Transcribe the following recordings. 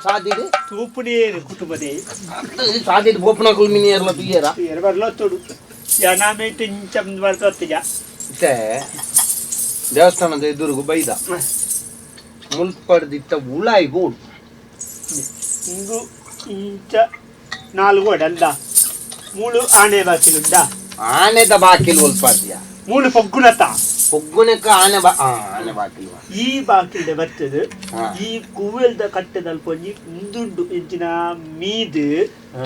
ಸಾದಿಡು ತೂಪುನೇ ಕುಟುಂಬದೇ. ಸಾದಿಡು ಬೋಪನಕುಲು ಮಿನಿಯರ್ಲ ತುಯ್ಯರ. ತುಯ್ಯರ ಬರ್ಲೊತ್ತುಡು ಜನಾಮೇಟ್ ಇಂಚ ಬರ್ತೊತ್ತಿಜ. ಇತ್ತೆ ದೇವಸ್ಥಾನದ ಎದುರುಗು ಬೈದ ಮುಲ್ಪಡ್ದಿತ್ತ ಉಳಾಯಿ ಬೋಡು. ಇಂಗು ಇಂಚ ನಾಲ್ಕು ಗೋಡೆ ಮೂಳು ಆನೆ ಬಾಕಿಲುಂಡ. ಆನೆದ ಬಾಕಿಲು ಒಲ್ಪಾದ್ಯ? ಮೂಳು ಪೊಗ್ಗುನತ. ಪೊಗ್ಗುನಕ ಆನೆ ಬಾ ಆನೆ ಬಾಕಿಲು. ಈ ಬಾಕಿಲ್ಡೆ ಬರ್ತದೆ. ಈ ಕೂವೆಲ್ದ ಕಟ್ಟೆದಲ್ಪ ಒಂಜಿ ಉಂದುಂಡು ಇಂಚಿನ ಮೀದ್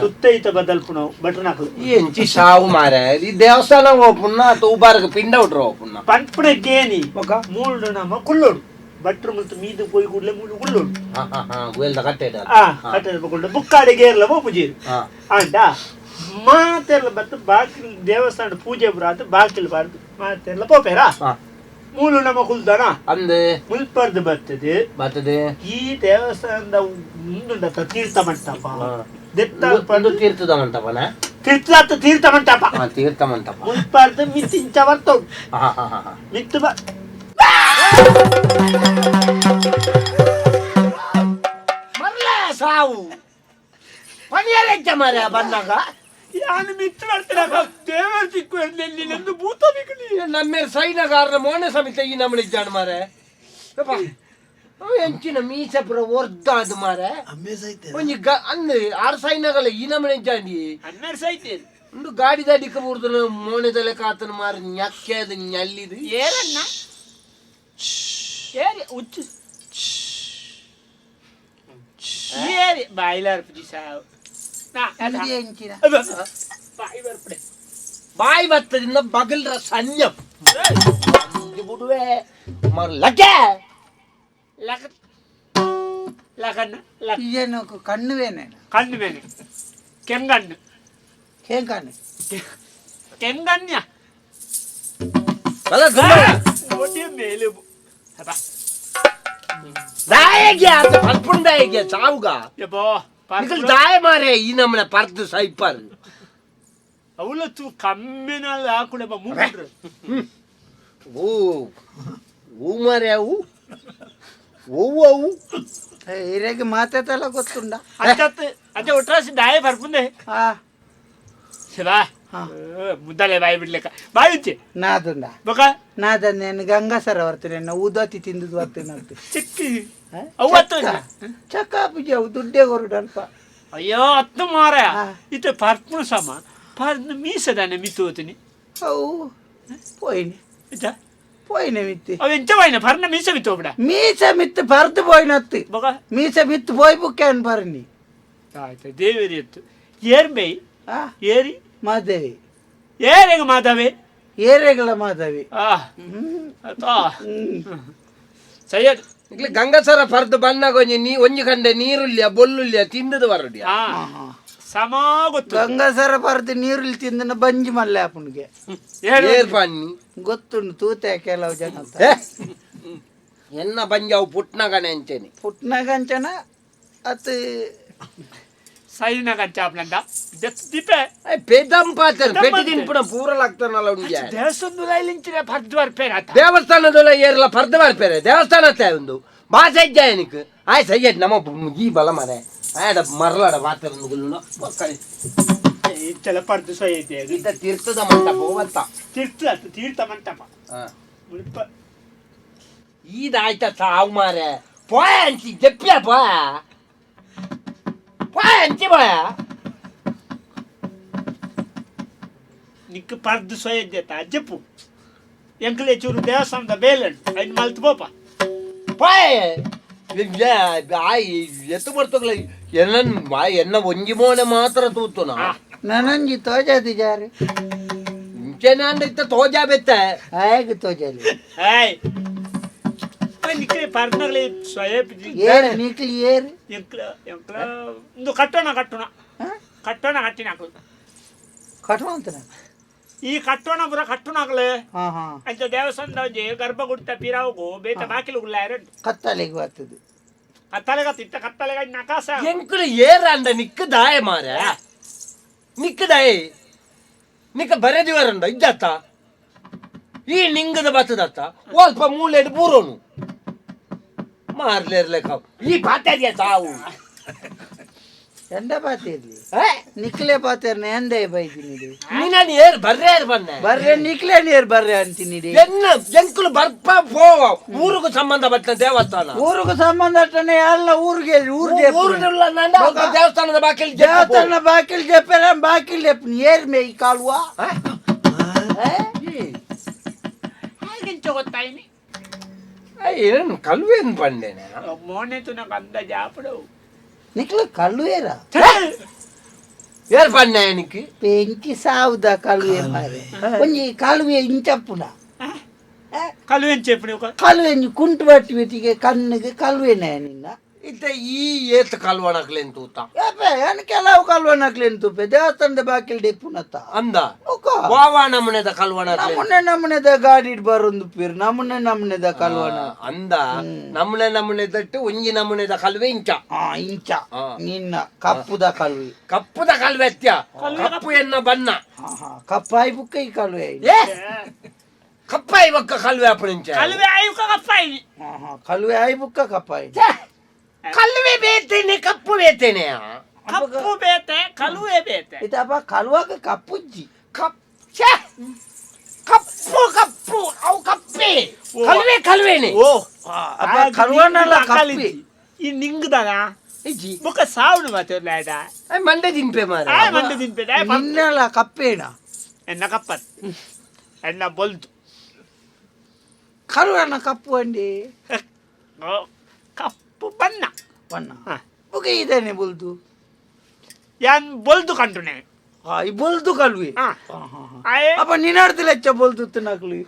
ತುತ್ತೈತ ಬದಲ್ಪುನವು ಬಟರ್ನಾಕಲು. ಎಂಚಿ ಸಾವು ಮಾರೆ, ಈ ದೇವಸ್ಥಾನ ಓಪುನ್ನ ಅಥವಾ ಉಬಾರ್ಗ್ ಪಿಂಡ ಉಡ್ರ ಓಪುನ್ನ? ಪನ್ಪುನ ಕೇನಿ ಮೂಳು ನಮ್ಮ ಕುಲ್ಲೋಡು ಭಟ್ರು ಮುಲ್ತು ಮೀದು ಪೋಯಿ ಕೂಡ್ಲೆ ಮೂಳು ಕುಲ್ಲೋಡು. ಗುವೆಲ್ದ ಕಟ್ಟೆದ ಕಟ್ಟೆದ ಕುಳ್ಳು ಬುಕ್ಕಾಡೆ ಗೇರ್ಲ ಪೋಪುಜೀರು. ಆಂಡ ಮಾತೆರ್ಲ ಬತ್ತು ಬಾಕಿಲ್ ದೇವಸ್ಥಾನ ಪೂಜೆ ಬುರಾತು ಬಾಕಿಲ್ ಬಾರ್ದು ಮಾತೆರ್ಲ ಪೋಪೇರಾ. ಮೂಲು ನಮ್ಮ ಕುಲ್ದಾನ ಅಂದ್ ಮುಲ್ಪರ್ದು ಬರ್ತದೆ ಬರ್ತದೆ. ಈ ದೇವಸ್ಥಾನದ ಮುಂದುಂಡತ ತೀರ್ಥ ಮಂಟಪ ದೆತ್ತ ತೀರ್ಥದ ಮಂಟಪನ? ತೀರ್ಥ ತೀರ್ಥ ಮಂಟಪ. ತೀರ್ಥ ಮಂಟಪ ಮುಲ್ಪರ್ದು ಮಿತ್ತಿಂಚ ಬರ್ತವು ಮಿತ್ತು ಬ ಮರ್ಲ ಸಾವು ಪನಿಯರೆಜ್ಜ ಮಾರ್ಯ ಬಂದಾಗ ಯಾನು ಮಿತ್ತು ಬರ್ತೀರ ದೇವರು ಸಿಕ್ಕು ಎಂದು ಭೂತ ಬಿಗುಲಿ. ನಮ್ಮ ಸೈನಗಾರನ ಮೋನೆ ಸಮಿತ ಈ ನಮ್ಮಳಿ ಇದ್ದಾಣ ಮಾರೆ. ಎಂಚಿನ ಮೀಸಪುರ ಒರ್ದಾದು ಮಾರೆ. ಒಂಜಿ ಅಂದ್ ಆರ್ ಸೈನಗಲ ಈ ನಮ್ಮನೆ ಇದ್ದಾಂಡಿ. ಹನ್ನೆರಡು ಸೈತೆ. ಒಂದು ಗಾಡಿ ದಾಡಿಕ ಬೂರ್ದನ ಮೋನೆದಲೆ ಕಾತನ ಮಾರ ñಕ್ಕೆದ ñಲ್ಲಿದು. ಏರನ್ನ ಏರಿ ಉಚ್ಚು ಏರಿ ಬಾಯಿಲಾರ್ ಸಾವು. ಬಾಯಿ ಬರ್ಪಡೆ. ಬಾಯಿ ಬತ್ತದಿಂದ ಬಗಲ್ರ ಸನ್ಯ ಬಿಡುವೆ ಮರ್ ಲಕೆ. ಲಕ ಲಕನ್ನ ಲಕ. ಏನು ಕಣ್ಣು ಬೇನೆ? ಕಣ್ಣು ಬೇನೆ ಕೆಂಗಣ್ಣು. ಕೆಂಗಣ್ಣು. ಕೆಂಗಣ್ಯ. ಅಲ್ಲ. ಓಟಿ ಮೇಲೆ ಅಬ್ಬಾ. ದಾಯಗೆ ಆತ ಪಲ್ಪುಂಡ ದಾಯಗೆ ಸಾವುಗ. ಯಬ್ಬೋ. ನಿಕಲ್ ದಾಯ ಮಾರೆ ಈ ನಮ್ಮನೆ ಪರ್ದು ಸೈಪರ್. ಅವಳ ತೂ ಕಮ್ಮಿನಲ್ಲಿ ಹಾಕುಳೆ ಬಾ ಮೂಡ್ರು. ಓ ಓ ಮಾರೆ, ಅವು ಓ ಅವು. ಇರೆಗೆ ಮಾತಾತಲ್ಲ ಗೊತ್ತುಂಡ. ಅಚ್ಚತ್ ಅಚ್ಚ ಒಟ್ರಾಸಿ ದಾಯ ಬರ್ಪುಂದೆ. ಹಾ. ಶಿವಾ. ಮುದ್ದಲೆ ಬಾಯಿ ಬಿಡ್ಲಿಕ್ಕ ಬಾಯಿ ಉಚ್ಚಿ. ನಾದುಂಡ. ಬೊಕ. ನಾದನ್ನೇನು ಗಂಗಾಸರ ಬರ್ತೇನೆ ಊದತಿ ತಿಂದು ಬರ್ತೇನೆ ಅಂತ. ಚಿಕ್ಕಿ ಅವು ಅತ್ತು. ಚಕ್ಕ ಪೂಜೆ ಅವು ದುಡ್ಡೇ ಕೊರಡು ಅಲ್ಪ. ಅಯ್ಯೋ ಅತ್ತು ಮಾರ. ಇತ್ತ ಪರ್ಪುಣ ಸಮ ಪರ್ದು ಮೀಸದಾನೆ ಮಿತ್ತು ಹೋತೀನಿ. ಅವು ಪೋಯಿನಿ. ಇತ್ತ. ಪೋಯಿನೆ ಮಿತ್ತಿ. ಅವು ಎಂಚ ಬಾಯಿನ ಪರ್ನ ಮೀಸ ಮಿತ್ತು ಹೋಗ್ಬಿಡ. ಮೀಸ ಮಿತ್ತು ಪರ್ದು ಪೋಯಿನತ್ತು. ಬೊಕ. ಮೀಸ ಮಿತ್ತು ಪೋಯ್ ಬುಕ್ಕೇನು ಬರ್ನಿ. ಆಯ್ತು ದೇವೇರಿ ಎತ್ತು ಏರ್ ಬೈ. ಏರಿ. ಮಾದೇವಿ. ಏರೆಗ ಮಾಧವೆ. ಏರೆಗಳ ಮಾಧವಿ. ಆ ಸಯ್ಯದ್. ಇಲ್ಲಿ ಗಂಗಸರ ಪರ್ದು ಬನ್ನಾಗ ಒಂಜಿ ನೀ ಒಂಜಿ ಕಂಡೆ ನೀರುಳ್ಳಿಯ ಬೊಲ್ಲುಳ್ಳಿಯ ತಿಂದದ ಬರಡಿಯ. ಸಮ ಗೊತ್ತು. ಗಂಗಾಸರ ಪರ್ದು ನೀರುಳ್ಳಿ ತಿಂದನ ಬಂಜಿ ಮಲ್ಲೆ ಅಪ್ಪನಿಗೆ. ಏರ್ ಪನ್ನಿ. ಗೊತ್ತುಂಡು ತೂತೆ ಕೆಲವು ಜನ. ಎನ್ನ ಬಂಜಾವು ಪುಟ್ನಗಣೆ ಅಂಚೇನೆ. ಪುಟ್ನಗಂಚನ ಅತ್. ಸೈನ ಕಂಚಾಪ್ಲಂಡ ದೀಪೆ. ಪೆದಂಪಾತರ್ ಪೆಟ್ಟಿ ತಿನ್ಪುಣ ಪೂರ ಲಾಗ್ತಾನಲ್ಲ ಉಂಜೆ. ದೇವಸ್ಥಾನದ ಇಲ್ಲಿಂಚಿನ ಪರ್ದು ಬರ್ಪೇರ. ದೇವಸ್ಥಾನದಲ್ಲ ಏರ್ಲ ಪರ್ದು ಬರ್ಪೇರೆ ದೇವಸ್ಥಾನ ಒಂದು ಬಾಸೆ ಇಜ್ಜಾಯನಿಕ್ ಆಯ್ ಸಯ್ಯದ್ ನಮ್ಮ ಈ ಬಲ ಮರೆ ಆಯಡ ಮರಲಾಡ ವಾತರ ಇಚ್ಚಲ ಪರ್ದು ಸೊಯ್ಯತೆ. ಇದ್ದ ತೀರ್ಥದ ಮಂಟಪ ಹೋಗತ್ತ. ತೀರ್ಥ ತೀರ್ಥ ಮಂಟಪ ಮುಲ್ಪ. ಈದಾಯ್ತ ಸಾವು ಮಾರೆ ಪೋಯ ಅಂಚಿ ಜಪ್ಪಿಯ ಪೋಯ ಪೋಯ ಅಂಚಿ ಪೋಯ. ನಿಕ್ ಪರ್ದು ಸೊಯ್ಯದ್ದೆ ಅಜ್ಜಪ್ಪು ಎಂಕಲೆ ಚೂರು ದೇವಸ್ಥಾನದ ಬೇಲಂಡು ಐನ್ ಮಲ್ತು ಪೋಪ. ಪೋಯ ಆಯ್ ಎತ್ತು ಬರ್ತೋಗ್ಲ ಎನ್ನ ಎನ್ನ ಒಂಜಿ ಮೋನೆ ಮಾತ್ರ ತೂತು ನಾ. ನನಂಜಿ ತೋಜಾದಿ ಜಾರು. ಇಂಚೆನಾಂಡ ಇತ್ತ ತೋಜಾ ಬೆತ್ತ. ಹೇಗೆ ತೋಜಾಲಿ? ಏಯ್ ನಿಕ್ಲೆ ಪರ್ನಗ್ಲೆ ಸ್ವಯಂ. ಏರು ನಿಕ್ಲಿ ಏರು. ಎಂಕ್ಲ ಎಂಕ್ಲ ಇಂದು ಕಟ್ಟೋಣ ಕಟ್ಟೋಣ ಕಟ್ಟೋಣ ಕಟ್ಟಿನಾಕಲು. ಕಟ್ಟೋಣ ಅಂತ. ಈ ಕಟ್ಟೋಣ ಪುರ ಕಟ್ಟೋಣಾಗಲೇ. ಹಾ ಹಾ. ಅಂಚ ದೇವಸ್ಥಾನದ ಒಂಜಿ ಗರ್ಭಗುಡಿತ ಪಿರಾವುಗು ಬೇತ ಬಾಕಿಲು ಗುಲ್ಲಾಯರಂಟು. ಕತ್ತಲೆಗೆ ಬರ್ತದೆ. ಕತ್ತಲೆಗ ತಿತ್ತ ಕತ್ತಲೆಗ ನಕಾಸ. ಎಂಕುಲು ಏರಾಂಡ ನಿಕ್ಕ ದಾಯ ಮಾರ ನಿಕ್ಕ ದಾಯ ನಿಕ್ಕ ಬರೆದಿವರಂಡ ಇಜ್ಜತ್ತ ಈ ನಿಂಗದ ಬತ್ತದತ್ತ ಒಲ್ಪ ಮೂಲೆಡ್ ಬೂರೋನು ಮಾರ್ಲೇರ್ಲೆ ಕಾವು ಈ ಪಾತ್ಯಾದಿಯ ಸಾವು. ಎಂಡ ಪಾತಿರ್ಲಿ ನಿಕ್ಲೆ ಪಾತೇರ್ನ ಎಂದೇ ಬೈದಿನಿ ನೀನು ಏರ್ ಬರ್ರೆ ಏರ್ ಬಂದೆ ಬರ್ರೆ ನಿಕ್ಲೆ ನೀರ್ ಬರ್ರೆ ಅಂತೀನಿ ಎನ್ನ ಎಂಕುಲು ಬರ್ಪ ಪೋವ ಊರುಗು ಸಂಬಂಧ ಪಟ್ಟ ದೇವಸ್ಥಾನ ಊರಿಗೂ ಸಂಬಂಧ ಅಟ್ಟನೆ ಎಲ್ಲ ಊರಿಗೆ ಊರು ಊರುಡುಲ್ಲ ದೇವಸ್ಥಾನದ ಬಾಕಿಲ್ ದೇವಸ್ಥಾನ ಬಾಕಿಲ್ ಜಪ್ಪೆರ ಬಾಕಿಲ್ ಜಪ್ಪನಿ ಏರ್ ಮೇ ಈ ಕಾಲುವ ಹಾಗೆಂಚ ಗೊತ್ತಾಯಿನಿ ಏನು ಕಲ್ವೇನ್ ಪಂಡೇನೆ ಮೋನೆ ತುನಕ ಅಂದಾಜು ಆಪಡು ನಿಕ್ಲ ಕಲ್ವೇರ ಏರ್ ಪಂಡೆ എനിക്ക് ಪೆಂಕಿ ಸಾವುದ ಕಲ್ವೆ ಮಾರೆ ಒಂಜಿ ಕಾಲುವೆ ಇಂಚಪ್ಪುನ ಕಲ್ವೇನ್ చెప్పు ಕಾಲುವೆ ಒಂಜಿ ಕುಂಟು ಬಟ್ಟಿ ಬೆಟ್ಟಿಗೆ ಕಣ್ಣಿಗೆ ಕಲ್ವೇನೆ ನಿನ್ನ ಇತ್ತ ಈ ಏತ್ ಕಲ್ವಣಕ್ಲೇನ್ ತೂತ ಏಪೆ ಏನ್ ಕೆಲವು ಕಲ್ವನಕ್ಲೇನ್ ತುಪ್ಪೆ ದೇವಸ್ಥಾನದ ಬಾಕಿಲ್ ಡೆಪ್ಪುನತ್ತ ಅಂದ ಒಕ್ಕ ವಾವಾ ನಮೂನೆದ ಕಲ್ವಣಕ್ಲೇನ್ ನಮುನೆ ನಮುನೆದ ಗಾಡಿ ಬರೊಂದು ಪೀರ್ ನಮುನೆ ನಮುನೆದ ಕಲ್ವನ ಅಂದ ನಮೂನೆ ನಮೂನೆ ದಟ್ಟು ಒಂಜಿ ನಮೂನೆದ ಕಲ್ವೆ ಇಂಚ ಆ ಇಂಚ ನಿನ್ನ ಕಪ್ಪುದ ಕಲ್ವಿ ಕಪ್ಪುದ ಕಲ್ವೆ ಅತ್ಯ ಕಪ್ಪು ಎನ್ನ ಬಣ್ಣ ಹಾ ಹಾ ಕಪ್ಪಾಯಿ ಬುಕ್ಕ ಈ ಕಲ್ವೆ ಏ ಕಪ್ಪಾಯಿ ಬೊಕ್ಕ ಕಲ್ವೆ ಅಪ್ಪಣಿಂಚ ಕಲ್ವೆ ಆಯುಕ ಕಪ್ಪಾಯಿ ಹಾ ಹಾ ಕಲ್ವೆ ಆಯಿ ಬುಕ್ಕ ಕಪ್ಪಾಯಿ ಕಲ್ವೆ ಬೇತೇನೆ ಕಪ್ಪು ಬೇತೇನೆ ಕಪ್ಪು ಬೇತೆ ಕಲುವೆ ಬೇತೆ ಇದಪ್ಪ ಕಲ್ವಾಗ ಕಪ್ಪುಜ್ಜಿ ಕಪ್ ಛೆ! ಕಪ್ಪು ಕಪ್ಪು ಅವು ಕಪ್ಪೆ ಕಲ್ವೆ ಕಲ್ವೇನೆ ಓ ಅಪ್ಪ ಕಲ್ವನಲ್ಲ ಕಪ್ಪಿ ಈ ನಿಂಗದನ ಇಜ್ಜಿ ಬೊಕ್ಕ ಸಾವುನು ಮಾತಾಡ ಮಂಡೆ ತಿನ್ಪೆ ಮಾರ ಆಯ್ ಮಂಡೆ ತಿನ್ಪೆ ಆಯ್ ನಿನ್ನಲ್ಲ ಕಪ್ಪೇನ ಎನ್ನ ಕಪ್ಪತ್ ಎನ್ನ ಬೊಲ್ದು ಕಲ್ವನ ಕಪ್ಪು ಅಂಡಿ ಕಪ್ಪು ಬಣ್ಣ ಬಣ್ಣ ಬುಕ್ಕ ಇದೇನೆ ಬೊಲ್ದು ಯಾನ್ ಬೊಲ್ದು ಕಂಡುನೆ ಆ ಈ ಬೊಲ್ದು ಕಲ್ವಿ ಹಾ. ಆಯ್ ಅಪ್ಪ ನಿನ್ನಾಡ್ತಿಲ್ಲ ಹೆಚ್ಚ ಬೊಲ್ದು ತಿನ್ನಕ್ಲಿ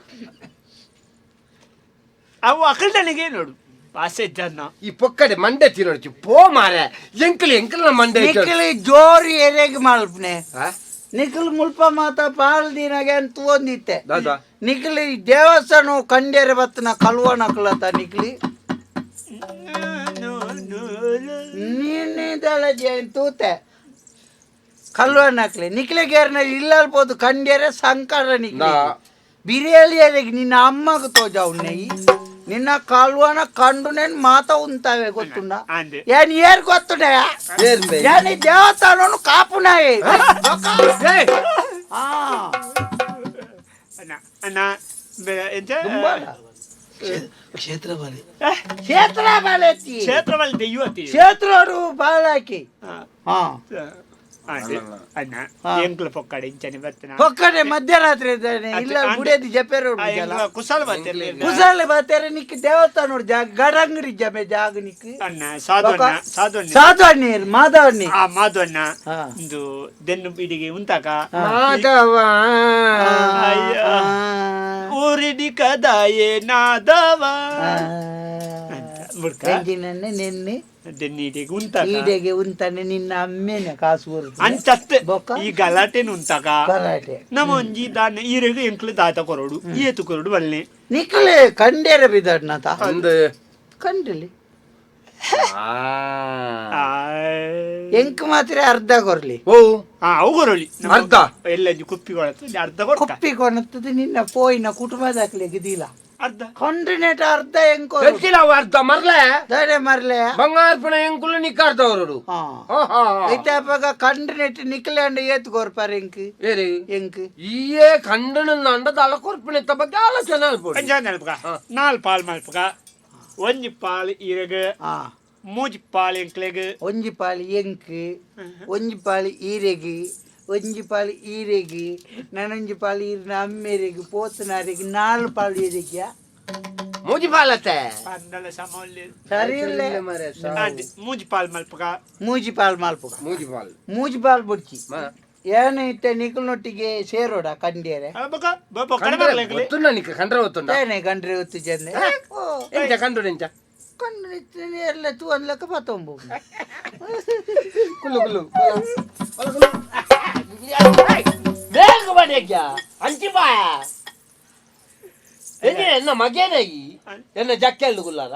ಅವು ಅಕಲ್ದನಿಗೆ ನೋಡು ಬಾಸೆ ಜನ ಈ ಪೊಕ್ಕಡೆ ಮಂಡೆ ತಿನ್ನೋಡ್ಚಿ ಪೋ ಮಾರೆ ಎಂಕಲ್ ಎಂಕಲ್ನ ಮಂಡೆ ನಿಕ್ಕಲಿ ಜೋರಿ ಎರೆಗೆ ಮಲ್ಪನೆ ನಿಖಲ್ ಮುಲ್ಪ ಮಾತ ಪಾಲ್ ದಿನಗೆ ಅಂತ ಒಂದಿತ್ತೆ ದಾದಾ ನಿಖಲಿ ದೇವಸ್ಥಾನ ಕಂಡೇರೆ ಬತ್ತನ ಕಲ್ವನ ಕಲತ ನಿಖಲಿ ನೀನಿದಳ ತೂತೆ ಕಲ್ವನಕ್ಲಿ ನಿಖಲೆ ಗೇರ್ನ ಇಲ್ಲಲ್ಬೋದು ಕಂಡೇರೆ ಸಂಕಟ ನಿಖಲಿ ಬಿರಿಯಾನಿ ಎರೆಗೆ ನಿನ್ನ ಅಮ್ಮಗ ತೋಜಾವು ನೆయ్యి ನಿನ್ನ ಕಲ್ವನ ಕಂಡು ನೇನು ಮಾತ ಉಂತಾವೆ ಗೊತ್ತುಂಡ ಅಂದೆ ಏನ್ ಏರ್ ಗೊತ್ತುಂಡ ಏನ್ ಬೇ? ಏನ್ ಈ ದೇವಸ್ಥಾನನು ಕಾಪುನಾಯೆ ಏಯ್! ಆ ಅಣ್ಣ ಅಣ್ಣ ಎಂತ ದುಂಬಾಲ. ಕ್ಷೇತ್ರ ಬಾಲಿ ಕ್ಷೇತ್ರ ಬಾಲತಿ ಕ್ಷೇತ್ರ ಬಲ್ಲಿ ದೆಯ್ಯುವತಿ ಕ್ಷೇತ್ರರು ಬಾಲಾಕಿ ಹಾ ಅಣ್ಣ ಹಾ. ಎಂಕ್ಲ ಪೊಕ್ಕಡೆ ಇಂಚನೆ ಬರ್ತನ ಪೊಕ್ಕಡೆ ಮಧ್ಯರಾತ್ರಿ ಇದ್ದಾನೆ ಇಲ್ಲ ಗುಡಿಯದಿ ಜಪೇರು ಕುಶಾಲ ಬರ್ತಿರ್ಲಿ ಕುಸಾಲೆ ಬಾತೇರೆ ನಿಕ್ ದೇವಸ್ಥಾನ ಜಾಗ ಗಡಂಗಡಿ ಜಮೆ ಜಾಗ ನಿಕ್ ಅಣ್ಣ ಸಾಧು ಅಣ್ಣ ಸಾಧು ಅಣ್ಣ ಸಾಧು ಅಣ್ಣಿ ಮಾಧವ ಅಣ್ಣಿ ಆ ಮಾಧು ಅಣ್ಣ ಹಾ. ಒಂದು ದೆನ್ನು ಬಿಡಿಗೆ ಉಂತಾಕ ಮಾಧವ ಅಯ್ಯ. ಊರಿಡಿ ಕದಾಯೇ ನಾದವ ಅಂತ ಬುಡ್ಕ ಎಂಜಿನನ್ನೆ ನಿನ್ನೆ ದೆನ್ನಿಡಿಗೆ ಉಂತಾಕ ಈಡೆಗೆ ಉಂತಾನೆ ನಿನ್ನ ಅಮ್ಮೇನೆ ಕಾಸು ಹೊರ್ತು. ಅಂಚತ್ತೆ ಬೊಕ್ಕ? ಈ ಗಲಾಟೆನು ಉಂತಾಕ ಗಲಾಟೆ ನಮ್ಮ ಒಂಜಿ ದಾನೆ ಈರೆಗು ಎಂಕ್ಲು ದಾತ ಕೊರಡು ಏತು ಕೊರಡು ಬಲ್ಲೆ ನಿಕ್ಲೆ ಕಂಡೇರ ಬಿದ್ದಾಡ್ನಾತ ಅಂದು ಕಂಡಲಿ ಆ. ಎಂಕ್ ಮಾತ್ರ ಅರ್ಧ ಕೊರ್ಲಿ ಓ ಹಾ ಅವು ಕೊರೊಳಿ ಅರ್ಧ? ಎಲ್ಲ ಕುಪ್ಪಿ ಕೊಡತ್ತು ಅರ್ಧ ಕೊಡ್ತ ಕುಪ್ಪಿ ಕೊನತ್ತದ ನಿನ್ನ ಪೋಯಿನ ಕುಟುಂಬದಾಕ್ಲೆಗೆ ದಿಲ ಅರ್ಧ ಕಂಡು ಅರ್ಧ ಎಂಕೋ ಎಂಚಿನ ಅವು ಅರ್ಧ ಮರ್ಲೆ ದಾಡೆ ಮರ್ಲೆ ಬಂಗಾರಪಣ ಎಂಕುಲು ನಿಕ್ಕಾರ್ದವರಡು ಹಾ ಐತಾಪಗ ಕಂಡು ನೆಟ್ ನಿಕ್ಲೆ ಅಂಡ ಏತ್ ಕೊರ್ಪಾರ ಎಂಕ್ ಏರಿ ಎಂಕ್ ಈಯೇ ಕಂಡನ ಅಂಡ ತಲ ಕೊರ್ಪಿನ ಬಗ್ಗೆ ಆಲೋಚನೆ ಅಲ್ಪೊಡು. ಅಂಜ ನಲ್ಪಕ ನಾಲ್ ಪಾಲ್ ಮಲ್ಪಕ ಒಂಜಿ ಪಾಲ್ ಈರೆಗ್ ಹಾ ಮೂಜಿ ಪಾಲ್ ಎಂಕ್ಲೆಗ್ ಒಂಜಿ ಪಾಲಿ ಎಂಕ್ ಒಂಜಿ ಪಾಲಿ ಈರೆಗೆ ಒಂಜಿ ಪಾಲಿ ಈರೆಗೆ ನನೊಂಜಿ ಪಾಲಿ ಈರಿನ ಅಮ್ಮೇರೆಗೆ ಪೋತನಾರಿಗೆ ನಾಲ್ ಪಾಲು ಈರೆಗ್ಯಾ ಮೂಜಿ ಪಾಲತ್ತೆ ಪಂದಲ ಸಮೌಲ್ಯ ಸರಿ ಇಲ್ಲ ಮೂಜಿ ಪಾಲ್ ಮಲ್ಪಕ ಮೂಜಿ ಪಾಲ್ ಮಲ್ಪುಗ ಮೂಜಿ ಪಾಲ್ ಮೂಜಿ ಪಾಲ್ ಬುಡ್ಚಿ ಮ. ಏನೈತೆ ನಿಕಲ್ನೊಟ್ಟಿಗೆ ಸೇರೋಡ ಕಂಡೇರೆ ಬೊಕ ಬೊಕ ಕಂಡ್ರೆ ಗೊತ್ತುಂಡ ನಿಕ್ಕ ಕಂಡ್ರೆ ಗೊತ್ತುಂಡ ತಾನೆ ಕಂಡ್ರೆ ಗೊತ್ತು ಜನ ಎಂಚ ಕಂಡು ಎಂಚ ಕಂಡು ಎಲ್ಲ ತೂ ಅನ್ಲಕ್ಕ ಪತ್ತೊಂಬು ಕುಲ್ಲು ಕುಲ್ಲು ಬೇಗ ಬಡಿಯಕ್ಯ ಅಂಚಿ ಬಾಯ ಎನ್ನ ಎನ್ನ ಮಗೇನ ಈ ಎನ್ನ ಜಕ್ಕೆಲ್ದು ಕುಲ್ಲಾರ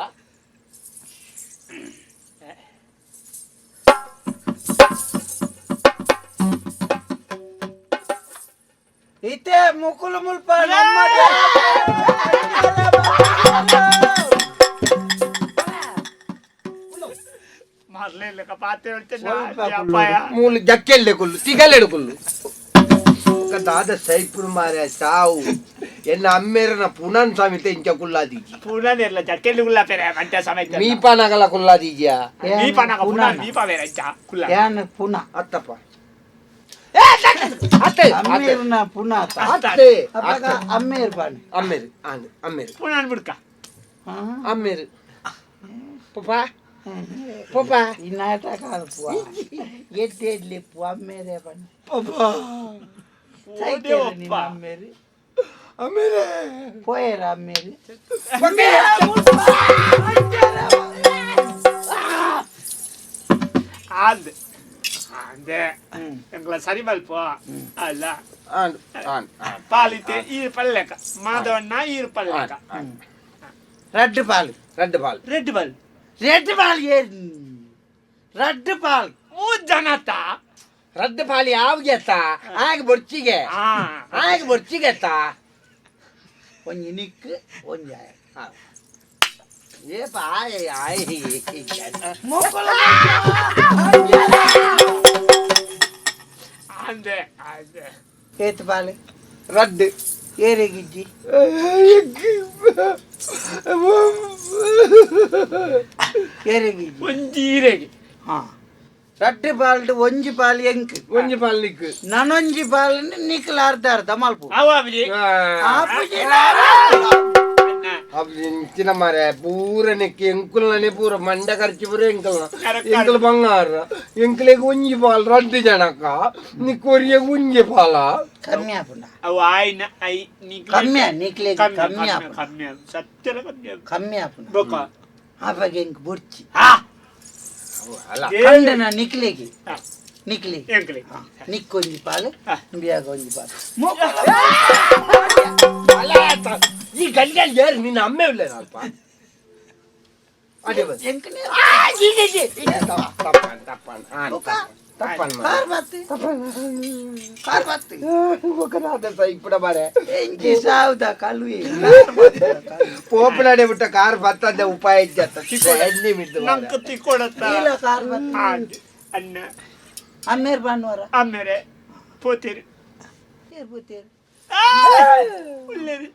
ಇತ್ತೆ ಮುಕುಲು ಮುಲ್ಪ ನಮ್ಮ ಮರ್ಲೆ ಪಾತೆ. ಮೂಲು ಜಕ್ಕೆಲ್ಲೆ ಕುಲ್ಲು, ತಿಗಲೆಡು ಕುಲ್ಲು. ఒక ದಾದ ಸೈಪುಡು ಮಾರೆ ಸಾವು. ಎನ್ನ ಅಮ್ಮೇರನ ಪುನನ್ ಸ್ವಾಮಿ ಇಂಚ ಕುಲ್ಲಾದೀಜಿ. ಪುನನ್ ಇರ್ಲ ಜಕ್ಕೆಲ್ಲಿ ಕುಲ್ಲ ಪೇರೆ ಮಂಟ ಸಮಯ. ಮೀಪಾನಗಲ ಕುಲ್ಲಾದೀಜಿಯಾ? ಮೀಪನಾಗ ಪುನನ್ ಮೀಪ ಬೇರೆ ಇಂಚ ಕುಲ್ಲ. ಯಾನ್ ಪುನಃ. ಅತ್ತಪ್ಪ, ಅತ್ತೆ. ಅಮ್ಮೇರ್ನ ಪುನಃ. ಅತ್ತೆ. ಅಪ್ಪಗ ಅಮ್ಮೇರ್ ಬಾಣೆ. ಅಮ್ಮೇರು ಆಂಡ್ ಅಮ್ಮೇರು. ಪುನನ್ ಬಿಡ್ಕ. ಅಮ್ಮೇರು ಪಪ್ಪ ಪಪ್ಪ. ಈ ನಾಟಕ ಅಲ್ಪುವ ಎಡ್ಡೆ ಲೆಪ್ಪು ಅಮ್ಮೇರೆ ಬಣ್ಣ. ಪಪ್ಪ. ಓದೇ ಒಪ್ಪ. ಅಮ್ಮೇರು. ಅಮ್ಮೇರೆ. ಪೋಯರ ಅಮ್ಮೇರು. ಆಂದ್ ಆಂದೆ ಎಂಗ್ಲ ಸರಿ ಮಲ್ಪ ಅಲ್ಲ. ಆಂಡ್ ಆಂಡ್ ಆಂಡ್. ಪಾಲಿತೆ ಈರ್ ಪಲ್ಲೆಕ ಮಾಧವಣ್ಣ, ಈರ್ ಪಲ್ಲೆಕ. ರಡ್ಡು ಪಾಲು. ರಡ್ಡು ಬಾಲ್. ರೆಡ್ ಬಲ್. ರೆಡ್ ಬಾಲ್ ಏರ್ ರಡ್ಡು ಪಾಲ್. ಮೂರ್ ಜನತ. ರಡ್ಡು ಪಾಲಿ ಯಾವ್ಗೆತ್ತ ಆಗ ಬೊರ್ಚಿಗೆ. ಆ. ಆಗ ಬೊರ್ಚಿಗೆತ್ತ. ಒಂಜಿ ನಿಕ್ಕು, ಒಂಜಿ ಆಯ. ಏ ಪಾಯ್ ಆಯ್. ಮೋಕೊಲ. ಆಂದೆ ಆಂದೆ. ಏತ್ ಪಾಲು? ರಡ್ಡು. ಏರೆಗಿಜ್ಜಿ? ಏರೆಗಿಜ್ಜಿ? ಒಂಜಿ ಈರೆಗೆ. ಹಾ, ರಡ್ಡು ಪಾಲ್ಡ್ ಒಂಜಿ ಪಾಲ್ ಎಂಕ್. ಒಂಜಿ ಪಾಲ್ ನಿಕ್ಕು. ನನೊಂಜಿ ಪಾಲ್ ನಿಕ್ಲ, ಅರ್ಧ ಅರ್ಧ ಮಲ್ಪು. ಅವ ಅಬ್ಜಿ. ಆಪುಜಿ. ಅಣ್ಣ. ಅವ್ ಇಂಚಿನ ಮರೆ ಪೂರ ನೆಕ್ಕಿ ಎಂಕುಲ್ನೇ ಪೂರ ಮಂಡ ಖರ್ಚು ಪೂರ ಎಂಕಲ್ನ. Correct. ಎಂಕಲ್ ಬಂಗಾರ. ಎಂಕಲೆಗ್ ಒಂಜಿ ಪಾಲ್ ರಡ್ಡು ಜನಕ್ಕ, ನಿಕ್ಕೊರಿಯಗ್ ಒಂಜಿ ಪಾಲ. ಕಮ್ಮಿ ಆಪುಂಡ. ಅವು ಆಯ್ನ I ನಿಕ್ಲೆ. ಕಮ್ಮಿ ನಿಕ್ಲೆಗ್. ಕಮ್ಮಿ. ಕಮ್ಮಿ ಕಮ್ಮಿ. ಆಪುಂಡು. ಕಮ್ಮಿ ಸತ್ಯಲ ಕಮ್ಮಿ. ಕಮ್ಮಿ ಆಪುಂಡು. ಬೊಕ ಆಪಗ ಎಂಕ್ ಬೊರ್ಚಿ. ಆ. ಅಲ್ಲ. ಕಂಡನ ನಿಕ್ಲೆಗೆ. ನಿಕ್ಲೆಗೆ. ಎಂಕ್ಲೆ. ನಿಕ್ಕೊಂಜಿ ಪಾಲು. ಬಿಯಾಗ ಒಂಜಿ ಪಾಲು. ಅಲ್ಲ, ಈ ಗಂಟೆ ಏರ್ ನಿನ್ನ ಅಮ್ಮೆ ಇಲ್ಲ ಅಲ್ಪ ಅದೇ ಬಸ್. ಎಂಕನೆ. ತಪ್ಪನ್ ತಪ್ಪನ್ ತಪ್ಪನ್. ಕಾರ್ ಬತ್ತಿ, ಕಾರ್ ಬತ್ತಿ. ಇಪ್ಪಡ ಬಾರೆ. ಎಂಚಿ ಸಾವುದ ಕಳುವೆ. ಪೋಪನಾಡೆ ಬಿಟ್ಟ ಕಾರ್ ಬತ್ತಂದೆ ಉಪಾಯ ಇಜ್ಜತ್ತ ಎಣ್ಣೆ ಬಿದ್ದು. ನಂಕ್ ತಿಕ್ಕೊಡತ್ತ. ಇಲ್ಲ, ಕಾರ್ ಬತ್ತಿ. ಆಂದ್ ಅಣ್ಣ. ಅಮ್ಮೇರ್ ಬಾನುವಾರ. ಆಮೇಲೆ ಪೋತಿರಿ. ಏರ್ ಪೋತೇರು? ಉಳ್ಳೇರಿ.